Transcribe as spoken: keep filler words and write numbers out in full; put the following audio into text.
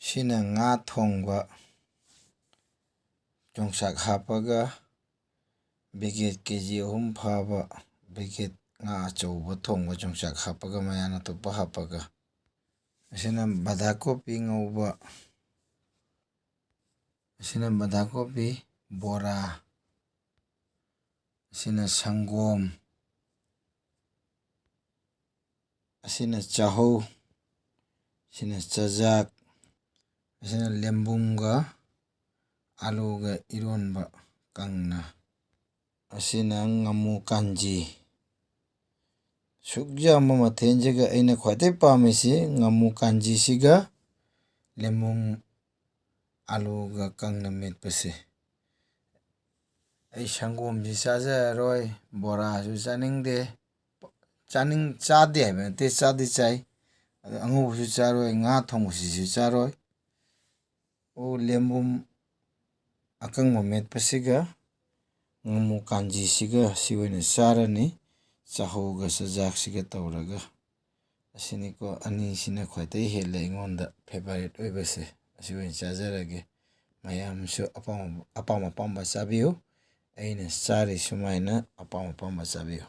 ꯁꯤꯅ ꯉꯥ ꯊꯣꯡꯕ ꯌꯣꯡꯆꯥꯛ ꯍꯥꯞꯄꯒ ꯕ꯭ꯔꯤꯒꯦꯗ ꯀꯦ ꯖꯤ ꯑꯍꯨꯝ ꯐꯥꯕ ꯕ꯭ꯔꯤꯒꯦꯗ ꯉꯥ ꯑꯆꯧꯕ ꯊꯣꯡꯕ ꯌꯣꯡꯆꯥꯛ ꯍꯥꯞꯄꯒ ꯃꯌꯥꯟ ꯑꯇꯣꯞꯄ ꯍꯥꯞꯄꯒ꯫ ꯑꯁꯤꯅ ꯕꯟꯗꯥꯀꯣꯕꯤ ꯉꯧꯕ꯫ ꯑꯁꯤꯅ ꯕꯟꯗꯥꯀꯣꯕꯤ ꯕꯣꯔꯥ꯫ ꯑꯁꯤꯅ ꯁꯪꯒꯣꯝ꯫ ꯑꯁꯤꯅ ꯆꯥꯍꯧ꯫ ꯑꯁꯤꯅ ꯆꯖꯥꯛ꯫ ꯑꯁꯤꯅ ꯂꯦꯝꯕꯨꯝꯒ ꯑꯂꯨꯒ ꯏꯔꯣꯟꯕ ꯀꯪꯅ꯫ ꯑꯁꯤꯅ ꯉꯥꯃꯨ ꯀꯥꯟꯖꯤ꯫ ꯁꯨꯛ ꯌꯥꯝꯕ ꯃꯊꯦꯜꯁꯤꯒ ꯑꯩꯅ ꯈ꯭ꯋꯥꯏꯗꯩ ꯄꯥꯝꯃꯤꯁꯤ ꯉꯥꯃꯨ ꯀꯥꯟꯖꯤꯁꯤꯒ ꯂꯦꯝꯕꯨꯝ ꯑꯂꯨꯒ ꯀꯪꯅ ꯃꯦꯠꯄꯁꯦ꯫ ꯑꯩ ꯁꯪꯒꯣꯝꯁꯤ ꯆꯥꯖꯔꯔꯣꯏ, ꯕꯣꯔꯥꯁꯨ ꯆꯥꯅꯤꯡꯗꯦ꯫ ꯆꯥꯅꯤꯡ-, ꯆꯥꯗꯦ ꯍꯥꯏꯕ ꯅꯠꯇꯦ, ꯆꯥꯗꯤ ꯆꯥꯏ꯫ ꯑꯗꯣ ꯑꯉꯧꯕꯁꯨ ꯆꯥꯔꯣꯏ, ꯉꯥ ꯊꯣꯡꯕꯁꯤꯁꯨ ꯆꯥꯔꯣꯏ꯫ ꯑꯣ, ꯂꯦꯝꯕꯨꯝ ꯑꯀꯪꯕ ꯃꯦꯠꯄꯁꯤꯒ ꯉꯥꯃꯨ ꯀꯥꯟꯖꯤꯁꯤꯒ ꯁꯤ ꯑꯣꯏꯅ ꯆꯥꯔꯅꯤ, ꯆꯥꯍꯧꯒ ꯆꯖꯥꯛꯁꯤꯒ ꯇꯧꯔꯒ꯫ ꯑꯁꯤꯅꯤꯀꯣ, ꯑꯅꯤꯁꯤꯅ ꯈ꯭ꯋꯥꯏꯗꯒꯤ ꯍꯦꯜꯂꯦ ꯑꯩꯉꯣꯟꯗ ꯐꯦꯚꯔꯥꯏꯠ ꯑꯣꯏꯕꯁꯦ꯫ ꯑꯁꯤ ꯑꯣꯏꯅ ꯆꯥꯖꯔꯒꯦ꯫ ꯃꯌꯥꯝꯁꯨ ꯑꯄꯥꯝ, ꯑꯄꯥꯝ ꯑꯄꯥꯝꯕ ꯆꯥꯕꯤꯌꯨ꯫ ꯑꯩꯅ ꯆꯥꯔꯤ ꯁꯨꯃꯥꯏꯅ ꯑꯄꯥꯝ ꯑꯄꯥꯝꯕ ꯆꯥꯕꯤꯌꯨ꯫